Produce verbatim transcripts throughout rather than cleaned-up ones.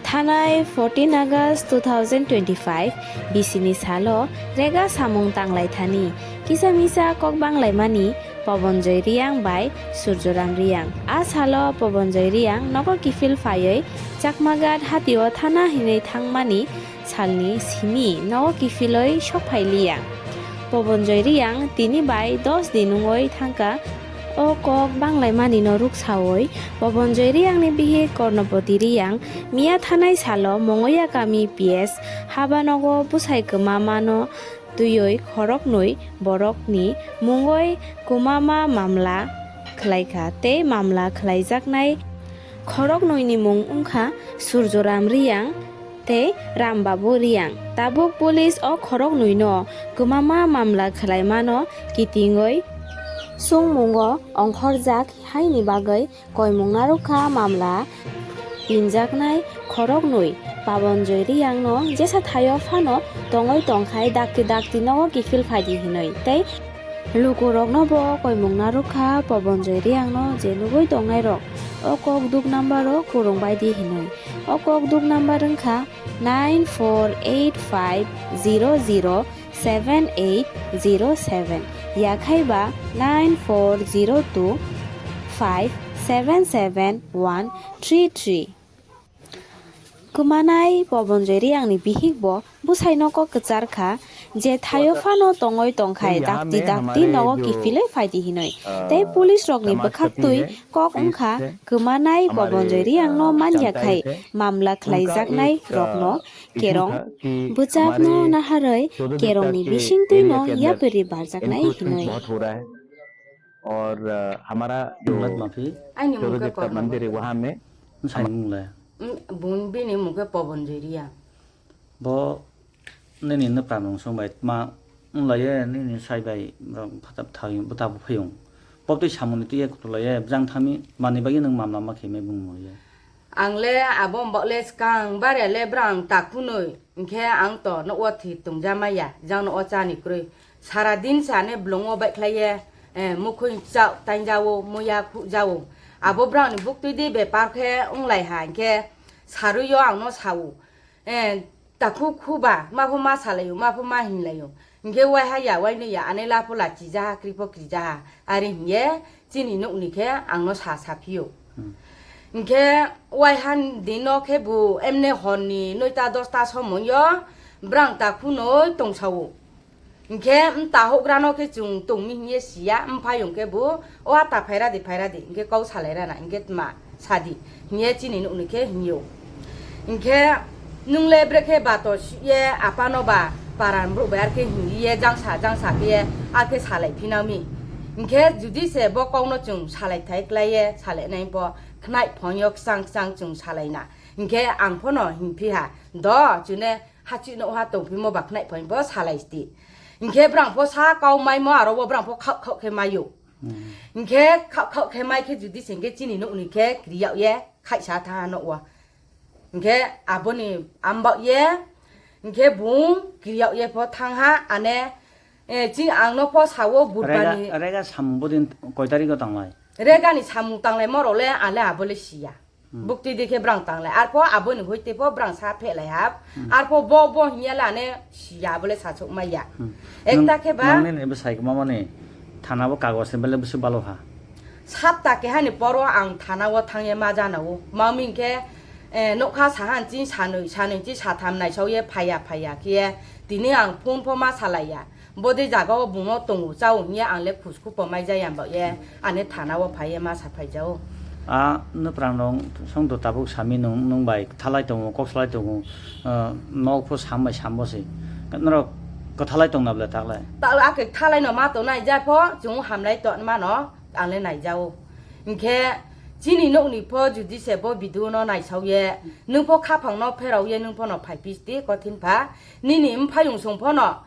Thanai fourteen August two thousand twenty-five bisini salo rega samung tanglaithani kisa misa kok banglaimani Pobonjoi Riyang bai Surjoram Riyang. A salo Pobonjoi Riyang nogo kiphil phaiwi Chakmaghat hatio thana hinwi thangmani salni simi nogo kiphilwi sokphai Riyang. Pobonjoi Riyang tini bai dos din wngwi thangkha. O kok banglaimani no ruksawi Pobonjoi Riyangni bihik Kornopoti Riyang miya thanai salo Mongoya kami P S habanogo bwsai kwmamano twiwi khoroknwi borokni mungwi kwmama mamla khwlaikha tei mamla khwlaijaknai khoroknwini mung wngkha Surjoram Riyang tei Rambabu Riyang. Tabuk police o khoroknwino kwmama mamla khwlaimano kitingwi sungmungo ongkhorjak haini bagwi koimung narwkha mamla pinjaknai khoroknwi Pabonjoi Riyangno jesa thaio phano tongwi tongkhai dakti dakti nogo kiphil phaidi hinwi tei lukurokno bo koimung narwkha Pabonjoi Riyangno je nugwi tongnairok o kok duk number o kwrwng baidi hinwi. O kok duk number wngkha nine four eight five zero zero seven eight zero seven, yakhai ba nine four zero two five seven seven one three three. Kwmanai Pobonjoi Riyangni bihik bo bwsai nogo kwchar kha, je thaio phano tongwi tongkhai dakti dakti nogo kiphilwi phaidi hinwi. Tei police rokni bwkhaktwi kok wngkha kwmanai Pobonjoi Riyangno man yakhai mamla khlaijaknai rokno kerong bwchapno naharwi kerongni bisingtwino yapri barjaknai hinwi. और अ, हमारा जो Mlat mafi. Aini mung khe Suryadev का Korno. मंदिर है वहाँ में Bwsai mung le. Mm, bun bini mung khe Pobonjoi Riyang. Bo nini nwpra nung song bai ma wng lai ye nini sai bai rok phatab thai bwta bo phiyung. Pop twi samung ni twi ye kutu lai ye bjang thami mani bagwi nwng mamla ma khe me bung mo ye. Ang le abo mbok le skang bare le brang takhunoi, hingkhe ang to no o thwi tongja maya, jang no o chani kwrwi. Sara din sa ne blong o bai khlai ye, eh, mukhung chao tainjao, muya khujao. Abo brang ni buktui di bepar khe wng lai ha, hingkhe sarui yo ang no sao. Eh, takhu khuba, ma pho ma salai o, ma pho ma hinlai o. Hingkhe waiha ya, wainwi ya, ane lapho la chijaha, kripho krijaha. Ari hingye chini nukni khe angno sa saphio. Hingkhe waiha dino khe bo emne horni noita dosta somoio brang takhuno tongsao. Hingkhe mta houhgrano khe chwng tongmi hingye siya, mphayung khe bo o ata phairadi phairadi hingkhe kau salairana hingkhe tma sadi hingye chini nukni khe hingyo. Hingkhe nung le brekhe bato suye apano ba paran borok bai arkhe hinliye jangsa jangsa khe arkhe salai phinami. Hingkhe judi se bo kokno chwng salai thai klaiye salainai bo khnai phonyo kchang kchang chwng salaina. Hingkhe ang phono hingphiha do chwne hachino ha tongphimo ba khnai phonyo bo salai sti. Hingkhe brang pho sa kau maimo aro bo brang pho khak khak khe maio. Hingkhe khak khak khe mai khe judi se hingkhe chini nukni khe kri yag ye khaisa tha nukwa. Hingkhe aboni ambak ye, hingkhe bung kiriyak ye pho thang ha, ane, eh, chini ang no pho sao Rega, budbani. Rega samung bodin koi tarikh o tanglai? Rega ni samung tanglai moro le, ale abo le siya. Bukti dikhe brang tanglai. Arpho aboni hoite pho brang sa phelai hap. Arpho bo, bo hinya le ane siya abo le sachok maya. Ekta khe ba. Nang nini bwsai kwmamani thana bo kagos ni bele bwswk balo ha. Sapta kehani poro ang thana o thangye ma jana o. Mami hingkhe, eh, nokha sahan chini sanwi, sanwi chini satham naisao ye phaiya, phaiya khe tini ang phone pho ma salaiya. Bodi jaga o bungno tongo chao hingye ang le khusku pho mai jaya ba ye, ani thana o phaiye ma sa phai jao. A nwphrang rong song do tabuk sami nung, nung bai thalai tongo, kok salai tongo, ah, nok pho sam bai sam bo se. Norok kwthalai tong na bwle tak lai? Ta a khe thalai no ma to nai ja pho, chung hamlai to ma no. Ang le naijao. Hingkhe chini nokni pho judi se bo video no naisao ye, nung pho khaphang no pherao ye nung pho no phai pisti kothin pha. Nini mphayung song pho no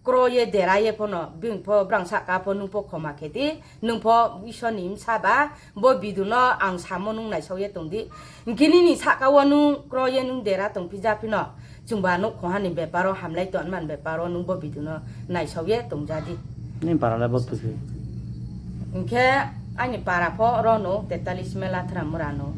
kro ye dera ye pho no bing pho brang saka pho nung pho khoma khe di, nung pho Isor ni msa ba bo video no ang samo nung naisao ye tong di. Hingkhe nini saka o nung kro ye nung dera tong phi ja phino. Chwngba nuk khoha ni beparo hamlai ton man beparo nung bo video no naisao ye tong ja di. Ni para le bo tufi. Hingkhe ani para pho oro no tetalis mela thram mura no.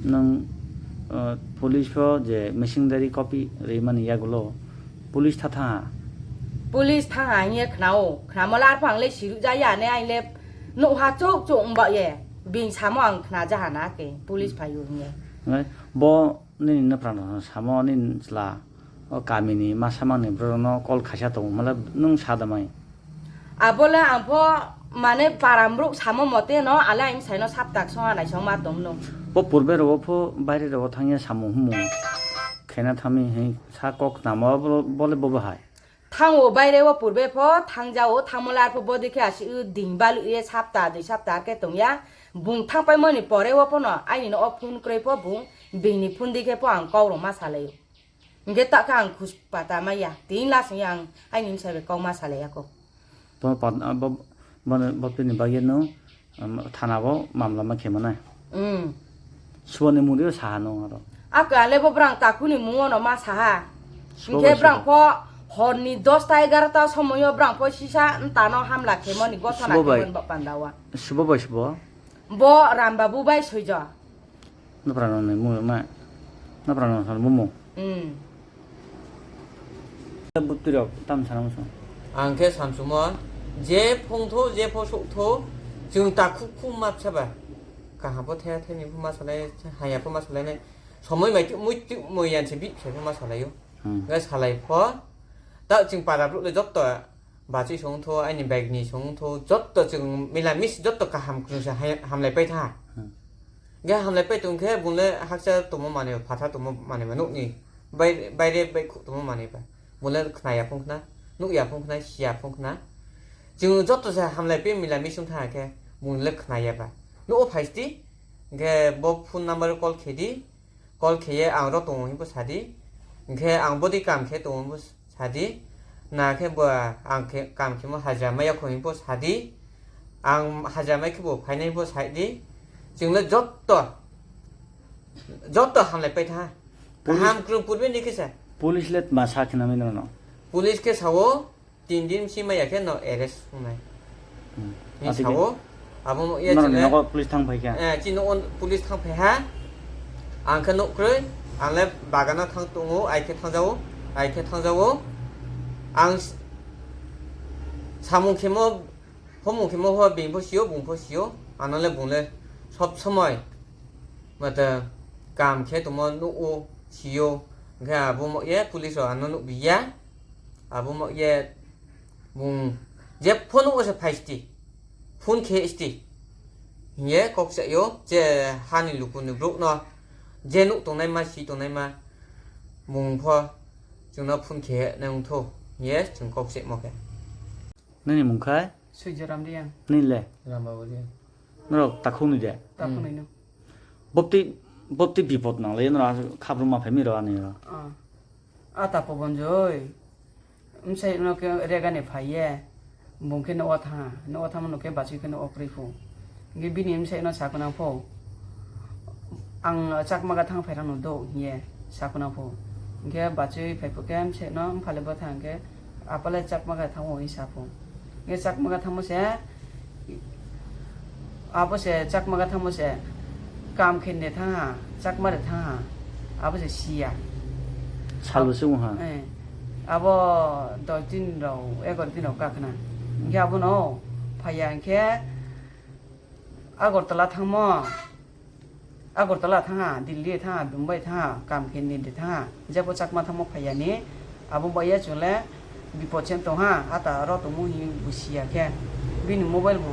Nung O, police pho je missing diary copy rwimani yagulo police tha tha. Police tha ha hiye khnao, khnamo lar phang le siru ja ya ne ai le no ha chok chok mba ye. Bing samo ang khna ja ha na ke police phayu hiye. Ngai, bo nini napra no samo nini chla o kami ni masa mangni bro no call khaisa tongo mala nung sa da mai. Abole ang pho mane paramruk samo mote no ale ang sai no saptak songa nai song ma tom no. Bo purbe ro pho baire ro thangya samo humu khena thami he sa kok namo bole bo bahai. Thango baire o purbe pho thangjao thamola pho bodi khe asi u ding balu ye sapta dui sapta ke tongya. Bung thangpai moni pore o phono aini no o phone kroi pho bung bingni phone di khe pho ang kok rok ma salai. Hingke ta khe ang khus pata maya, tin las wngya ang aini bwsai bai kok ma salai ya kho. Bo pat-, bo, bo, bo tini bagwi no, um, thana bo mamla ma khe manai. Mm. Suboni mungri o saha no aro. Aka le bo brang takhuni mung ono ma saha. Subo Hingke bai brang subo. Pho horni dosta egarota somoyo brang pho sisa ntano hamla khemoni gothona Subo bai. Khemoni ba pandawa. Subo bai subo. Bo Ram Babu bai soijo. Napra no ni mung ma. Napra no san mumo. Mm. Buttirok tam sana muso. Ang khe samsumo, je phongtho, je pho sokhtho, chwng takhuk khum mapsa ba. Kaham pho thaya thani pho ma salai, haya pho ma salai nai. Somoi mai tu mui tu mui yan se bi se pho ma salai yo. Hmm. Ga salai pho. Ta chwng para bro le jotto bachwi songtho, aini bagni songtho, jotto chwng mila mis jotto kaham khum se hai-, hamlai pai tha. Hmm. Ge hamlai pai tong khe bung le hakcha tongmo manwi, phatha tongmo manwi ba nukni bai-, baire bai khu tongmo manwi ba. Bung le khna ya phung khna, nuk ya phung khna, si ya phung khna. Chwng joto se hamlai pai mila misung tha khe bung le khna ya ba. Nuk o phai sti, hingkhe bo phone number call khe di, call khe ye ang ro tongo himpo sa di. Hingkhe ang bodi kam khe tongo himpo. Sadi, na khe bo ang khe kam khemo hajra maya kho himpo sadi, ang hajra mai khe bo phainai bo saidi, chwng le jotto, jotto hamlai pai tha. Police Kaham kwrwng purbe ni khe sa. Police le ma sa khna mai nono? Police khe sao, tin din si maya khe no arrest wngnai. Hmm. Ni Ati sao, abo mo iya Norok chile. Nogo police thang phai kha. Eh, chini on police thang phai ha. Ang khe nuk kroi, ang le bagana thang tongo, ai khe thang jao, ai khe thang jao. Ang s-, samung khemo, homung khemo ho bing pho sio, bung pho sio. Ano le bung le sob somoi mata kam khe tongmo nuk o, sio. Hingkhe abo mo ye police rok ano nuk biya. Abo mo ye bung je phone o se phai sti, phone khe sti. Hiye kok sa yo je hani luku ni bruk no je nuk tongnai ma si tongnai ma bung pho chwngno phone khe nang tho hiye chwng kok se mo khe. Nini mung khai? Swijaram Riang. Nini le? Rambabo Riang. Norok takhuk ni de? Takhuk ni no. Bopti, bopti bipot nang le norok khabruma phai mi ro ani ro. Ah. A ta Pabon joi. Msai no ke rega ni phai ye. Bung khe no o tha, no o tha no ke bachwi khe no o kroi phu. Nge bini msai no sa khna phu. Ang chakma ga thang phai rang no do ye sa khna phu. Nge bachwi phai phu ke msai no mphale bo thang ke apale chakma ga thang o sa phu. Nge chakma ga thang mo se Abo se chakma ga thangmo se kam khe ne thang ha, chakma re thang ha, abo se siya. Salo se wng ha. Eh, abo dos din rok, egaroh din rok kakhna. Hingkhe abono phaiya hingkhe Agartala thangmo. Agartala thang ha, Delhi thang ha, Bombay thang ha, kam khe ni de thang ha. Jebo chakma thangmo phaiya ni, abo baiya chwng le bipot se tong ha, ata aro tongmo hi busiya khe. Bini mobile bo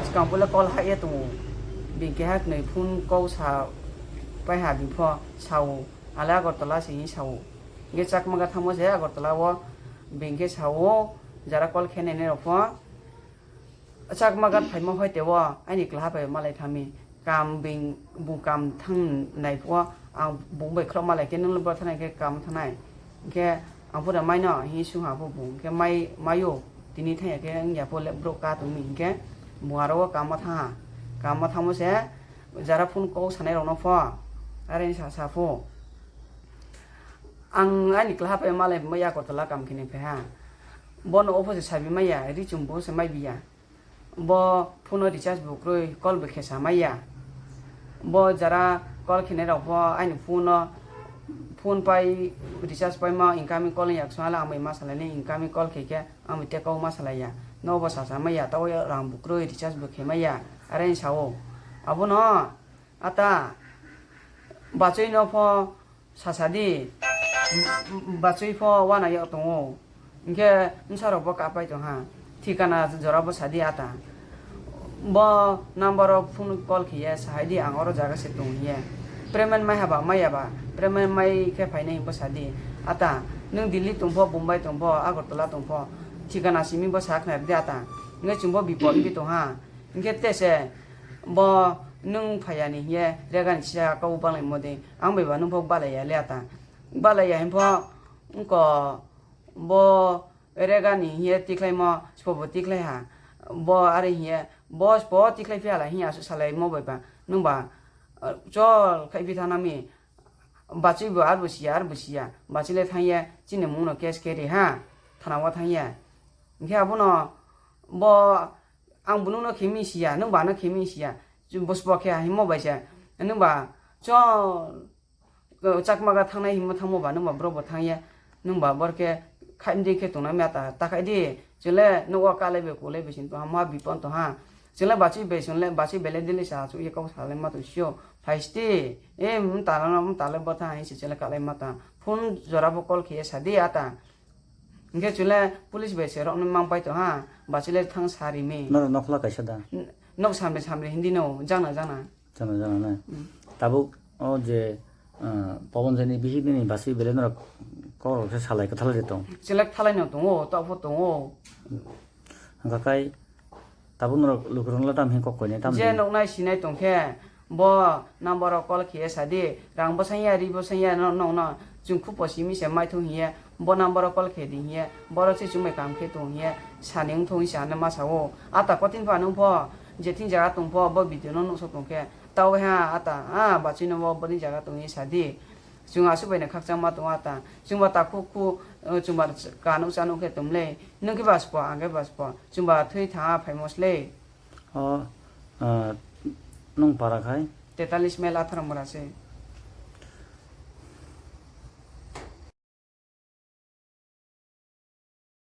swkang pole call ha ye tongo. Bini keha kwnwi phone kok sa pai ha bini pho sao, ale Agartala se hi sao. Nge chakma ga thangmo se Agartala o bini khe sao, jara call khe nai nai rok pho. Chakma gat phaima hoi teo, ani klaha bai malai thangmi, kam bing, bung kam thang nai phuo, ang bung bai khorok malai khe nung le bwtharnai khe kam thangnai. Hingkhe ang pura maino hi sung ha pho bung, hingkhe mai, maio, tini thangya khe wngya pho le bro ka tongmi, hingkhe bung aro o kamo thang ha. Kamo thangmo se, jara phone kok sanai rokno pho, are sa sa pho. Ang ani klaha bai malai mai Agartala kam khe nai phai ha. Bono opho se sabi maya, ri chum bo se mai biya. Bo phone o recharge bo kwrwi, call bo khe sa maya. Bo jara call khenai rok pho aini phone no, phone pai recharge paima incoming call wngya, swngla ang bai ma salai ni incoming call khe khe ang bai tei kok ma salai ya. Nobo sasa maya, tabo rang bukrui recharge bo khe maya, are sao. Abono ata bachwi no pho sasa di, bachwi pho wana yok tongo. Hinkhe bwsarok bo kapai tongha, thikana jora bo sadi ata. Bo number o phone call khiye sahai di, ang oro jaga se tong hiye. Payment mai haba mai yaba, payment mai khe phainai hinbo sadi. Ata, nwng Delhi tongpho, Bombay tongpho, Agartala tongpho, thikana simi bo sakhnai di ata. Hinkhe chwngbo bipot wngwi tongha. Hinkhe tese bo nwng phaiya ni hiye regani sisa kau balai modi. Ang bai ba nwng pho balai ya le ata. Balai ya hinpho wngko bo regani hiye tikhlaimo spo bo tikhlai ha. Bo ari hiye bo spo tikhlai phiya la hiya su salai mo bai ba. Nwng ba, eh, chol khai phi thana mi. Bachwi bo ar bo siya, ar bo siya. Bachwi le thang ya, chini mung no case khe ri ha. Thana o thang ya. Hinkhe abono bo ang bo nwng no khe mi siya, nwng ba no khe mi siya. Bo spo khe himo bai se. Nwng ba chol, eh, Chakma ga thangnai himo thangmo ba nwng ba bro bo thang ya. Nwng ba bor khe khai di khe tongna mi ata. Ta khai di. Chwle nwng o kalai bai kulai bai sin to ha, ma bipon to ha. Chwle bachwi bai chwle bachwi bele dili sa chu ye kok salai ma to sio. Phaisti. E, mm, tala no, mm, tala bo tha, hinsi chwle kalai ma ta. Phone jora bo call khiye sadi ata. Hinkhe chwle police bai se rokno mang pai to ha. Bachwi le thang sari mi. Norok nokhla kaisa da? N-, nok samre samre hindi no, jana jana. Jana jana na. Mm. Tabuk o je, ah, Pawan jani bihik nini bachwi bele norok kok rok se salai kwthalai de tong. Chwle thalai no tongo, to pho tongo. Hwnkha kai Tabuk norok lukurokno tam hin kok koinai tam je di. Noknai sinai tongkhe bo number o call khiye sadi, rang bwsanya ri bwsanya no nokno chwng khu posi mi se maithung hiye bo number o call khe di hiye, boro se chwngbai kam khe tong hiye sani wngthung hinsa ano masa o. Ata kotin pha nung pho je thing jaga tong pho bo video no nuksa tongkhe tao ha ata a bachwi no bo boni jaga tong hi sadi. Chwng aswk bai no khakchangma tongo ata. Chwngba takhuk khu, uh, chwngba kanuk chanuk khe tumle. Nwng khe baspo, ang khe baspo. Chwngba thwi thangha phaimosle. O, uh, nwng para khai? Tetalis mile atharo mora se.